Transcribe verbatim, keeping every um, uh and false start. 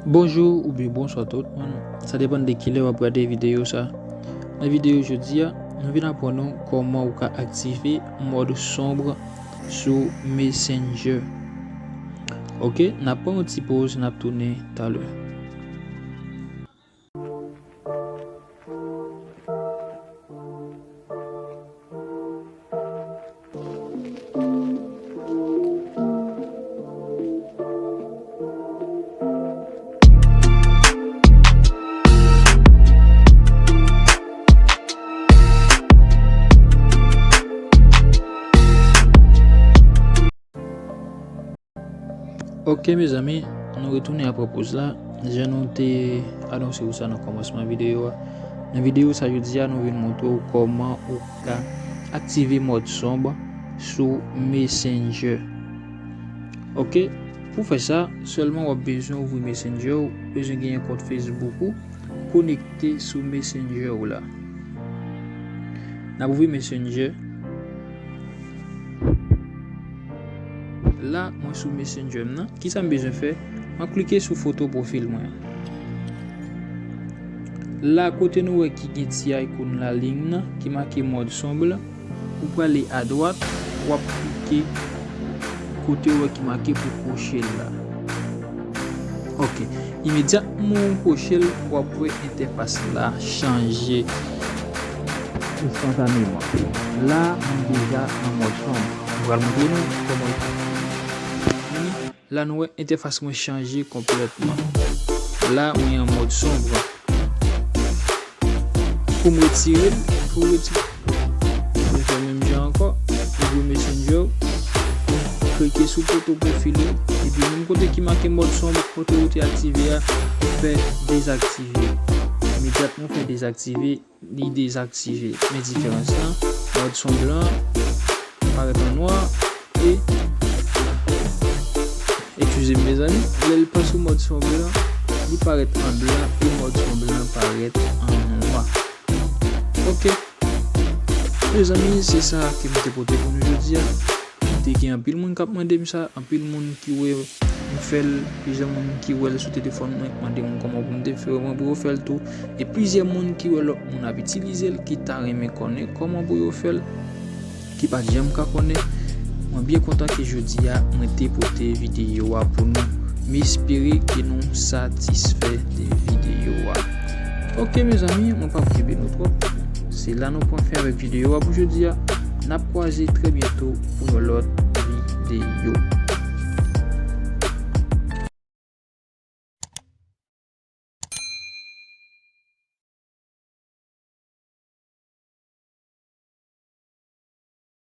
Bonjou oubyen bonswa tout moun. Sa depann de kilè w ap gade videyo sa. Nan videyo jodi a, nou vin aprann nou kòman ou ka aktive mòd sonb sou Messenger. Ok, n ap pran yon ti poz, n ap tounen talè. Ok mezanmi, nou retounen apre poz la. Jan nou te anonse ou sa nan kòmansman videyo a. Nan videyo sa jodi a, nou vin montre w kòman ou ka aktive mòd sonb sou Messenger. Ok, pou fè sa, sèlman w ap bezwen ouvri Messenger, ou bezwen gen yon kont Facebook ou konekte sou Messenger ou la. N ap ouvri Messenger. La, mwen sou Messenger m nan. Kisa m bezwen fè? M ap klike sou foto pwofil mwen. La, kote nou wè ki gen ti aykòn lalin nan, ki make mòd sonb la, ou prale adwat, w ap klike kote w wè ki make pou kwoche l la. Ok. Imedyatman w kwoche l, w ap wè entèfas la chanje enstantaneman. La, nou deja nan mòd sonb. Mwen pral montre nou kòman l fini. La, nou wè entèfas mwen chanje konplètman. La, mwen an mòd sonb. Pou m retire l, pou retire, mwen fè menm jan ankò. Ouvri Messenger, klike sou foto pwofil ou, epi menm kote ki make mòd sonb, kote ou te aktive a, fè dezaktive. Imedyatman w fè dezaktive, li dezaktive. Men diferans lan, mòd sonb lan parèt an nwa e, eskize m mezanmi, lè l pa sou mòd sonb lan, li parèt an blan e mòd sonb lan parèt an nwa. Ok. Mezanmi, se sa ke m te pote pou nou jodi a. M te gen anpil moun k ap mande m sa, anpil moun ki wè m fè l, plizyè moun ki wè l sou telefòn mwen, mande m kòman pou m te fè, mwen pou yo fè l tou. E plizyè moun ki wè lòt moun ap itilize l, ki ta renmen konnen kòman pou yo fè l, ki pa t janm ka konnen. Mwen byen kontan ke jodi a, mwen te pote videyo a pou nou. M espere ke nou satisfè de videyo a. Ok mezanmi, mwen p ap kenbe nou twòp. Se la nou pran fen avèk videyo a pou jodi a. N ap kwaze trè byento pou yon lòt videyo.